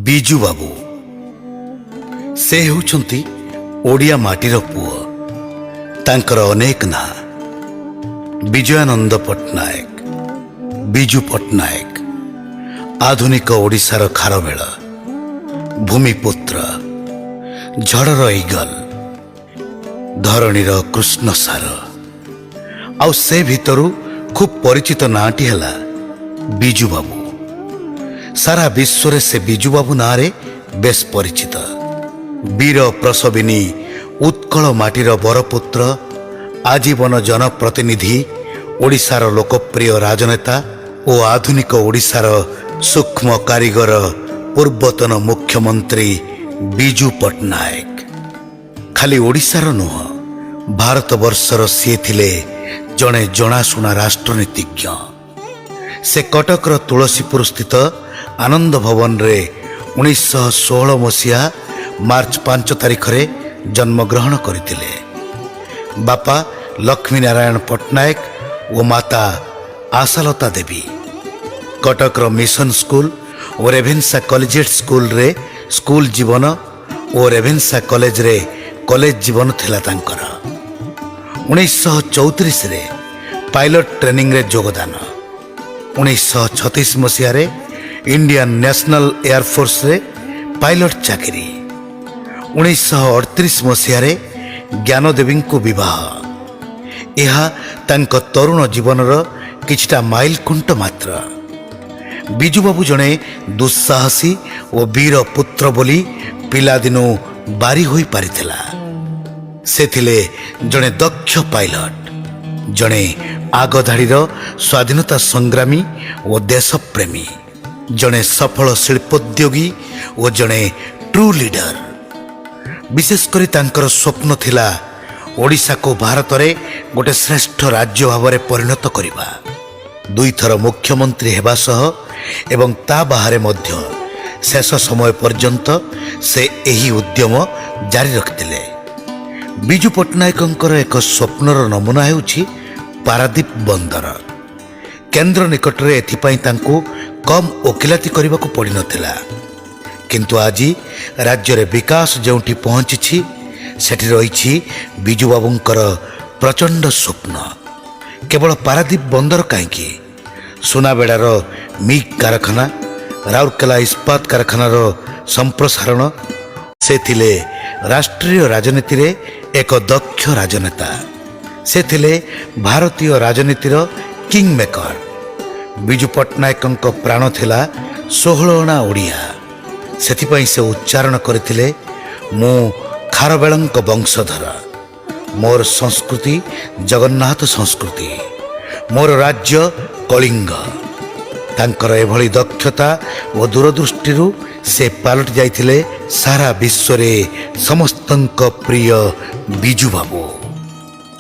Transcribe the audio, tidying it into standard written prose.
ବିଜୁ ବାବୁ ସେ ହେଉଛନ୍ତି ଓଡ଼ିଆ ମାଟିର ପୁଅ। ତାଙ୍କର ଅନେକ ନାଁ, ବିଜୟାନନ୍ଦ ପଟ୍ଟନାୟକ, ବିଜୁ ପଟ୍ଟନାୟକ, ଆଧୁନିକ ଓଡ଼ିଶାର ଖାରବେଳ, ଭୂମିପୁତ୍ର, ଝଡ଼ର ଇଗଲ, ଧରଣୀର କୃଷ୍ଣସାର। ଆଉ ସେ ଭିତରୁ ଖୁବ୍ ପରିଚିତ ନାଁଟି ହେଲା ବିଜୁବାବୁ। ସାରା ବିଶ୍ୱରେ ସେ ବିଜୁବାବୁ ନାଁରେ ବେଶ୍ ପରିଚିତ। ବୀର ପ୍ରସବିନୀ ଉତ୍କଳ ମାଟିର ବରପୁତ୍ର, ଆଜୀବନ ଜନପ୍ରତିନିଧି, ଓଡ଼ିଶାର ଲୋକପ୍ରିୟ ରାଜନେତା ଓ ଆଧୁନିକ ଓଡ଼ିଶାର ସୂକ୍ଷ୍ମ କାରିଗର ପୂର୍ବତନ ମୁଖ୍ୟମନ୍ତ୍ରୀ ବିଜୁ ପଟ୍ଟନାୟକ। ଖାଲି ଓଡ଼ିଶାର ନୁହଁ, ଭାରତବର୍ଷର ସିଏ ଥିଲେ ଜଣେ ଜଣାଶୁଣା ରାଷ୍ଟ୍ରନୀତିଜ୍ଞ। ସେ କଟକର ତୁଳସୀପୁର ସ୍ଥିତ ଆନନ୍ଦ ଭବନରେ 1916 ମସିହା ମାର୍ଚ୍ଚ 5 ତାରିଖରେ ଜନ୍ମଗ୍ରହଣ କରିଥିଲେ। ବାପା ଲକ୍ଷ୍ମୀନାରାୟଣ ପଟ୍ଟନାୟକ ଓ ମାତା ଆଶାଲତା ଦେବୀ। କଟକର ମିଶନ ସ୍କୁଲ ଓ ରେଭେନ୍ସା କଲେଜିଏଟ୍ ସ୍କୁଲରେ ସ୍କୁଲ ଜୀବନ ଓ ରେଭେନ୍ସା କଲେଜରେ କଲେଜ ଜୀବନ ଥିଲା ତାଙ୍କର। 1934ରେ ପାଇଲଟ ଟ୍ରେନିଂରେ ଯୋଗଦାନ। 1936 ମସିହାରେ ଇଣ୍ଡିଆନ୍ ନ୍ୟାସନାଲ ଏୟାରଫୋର୍ସରେ ପାଇଲଟ ଚାକିରି। 1938 ମସିହାରେ ଜ୍ଞାନଦେବୀଙ୍କୁ ବିବାହ। ଏହା ତାଙ୍କ ତରୁଣ ଜୀବନର କିଛିଟା ମାଇଲ ଖୁଣ୍ଟ ମାତ୍ର। ବିଜୁବାବୁ ଜଣେ ଦୁଃସାହସୀ ଓ ବୀର ପୁତ୍ର ବୋଲି ପିଲାଦିନୁ ବାରି ହୋଇପାରିଥିଲା। ସେ ଥିଲେ ଜଣେ ଦକ୍ଷ ପାଇଲଟ, ଜଣେ ଆଗଧାଡ଼ିର ସ୍ୱାଧୀନତା ସଂଗ୍ରାମୀ ଓ ଦେଶପ୍ରେମୀ, ଜଣେ ସଫଳ ଶିଳ୍ପୋଦ୍ୟୋଗୀ ଓ ଜଣେ ଟ୍ରୁ ଲିଡର। ବିଶେଷ କରି ତାଙ୍କର ସ୍ୱପ୍ନ ଥିଲା ଓଡ଼ିଶାକୁ ଭାରତରେ ଗୋଟେ ଶ୍ରେଷ୍ଠ ରାଜ୍ୟ ଭାବରେ ପରିଣତ କରିବା। ଦୁଇଥର ମୁଖ୍ୟମନ୍ତ୍ରୀ ହେବା ସହ ଏବଂ ତା ବାହାରେ ମଧ୍ୟ ଶେଷ ସମୟ ପର୍ଯ୍ୟନ୍ତ ସେ ଏହି ଉଦ୍ୟମ ଜାରି ରଖିଥିଲେ। ବିଜୁ ପଟ୍ଟନାୟକଙ୍କର ଏକ ସ୍ୱପ୍ନର ନମୁନା ହେଉଛି ପାରାଦୀପ ବନ୍ଦର। କେନ୍ଦ୍ର ନିକଟରେ ଏଥିପାଇଁ ତାଙ୍କୁ କମ୍ ଓକିଲାତି କରିବାକୁ ପଡ଼ିନଥିଲା। କିନ୍ତୁ ଆଜି ରାଜ୍ୟରେ ବିକାଶ ଯେଉଁଠି ପହଞ୍ଚିଛି, ସେଠି ରହିଛି ବିଜୁବାବୁଙ୍କର ପ୍ରଚଣ୍ଡ ସ୍ୱପ୍ନ। କେବଳ ପାରାଦୀପ ବନ୍ଦର କାହିଁକି, ସୁନାବେଡ଼ାର ମିଗ୍ କାରଖାନା, ରାଉରକେଲା ଇସ୍ପାତ କାରଖାନାର ସମ୍ପ୍ରସାରଣ। ସେ ଥିଲେ ରାଷ୍ଟ୍ରୀୟ ରାଜନୀତିରେ ଏକ ଦକ୍ଷ ରାଜନେତା। ସେ ଥିଲେ ଭାରତୀୟ ରାଜନୀତିର କିଙ୍ଗ ମେକର। ବିଜୁ ପଟ୍ଟନାୟକଙ୍କ ପ୍ରାଣ ଥିଲା 16 ଅଣା ଓଡ଼ିଆ। ସେଥିପାଇଁ ସେ ଉଚ୍ଚାରଣ କରିଥିଲେ, "ମୁଁ ଖାରବେଳଙ୍କ ବଂଶଧର। ମୋର ସଂସ୍କୃତି ଜଗନ୍ନାଥ ସଂସ୍କୃତି। ମୋର ରାଜ୍ୟ କଳିଙ୍ଗ।" ତାଙ୍କର ଏଭଳି ଦକ୍ଷତା ଓ ଦୂରଦୃଷ୍ଟିରୁ ସେ ପାଲଟି ଯାଇଥିଲେ ସାରା ବିଶ୍ୱରେ ସମସ୍ତଙ୍କ ପ୍ରିୟ ବିଜୁବାବୁ।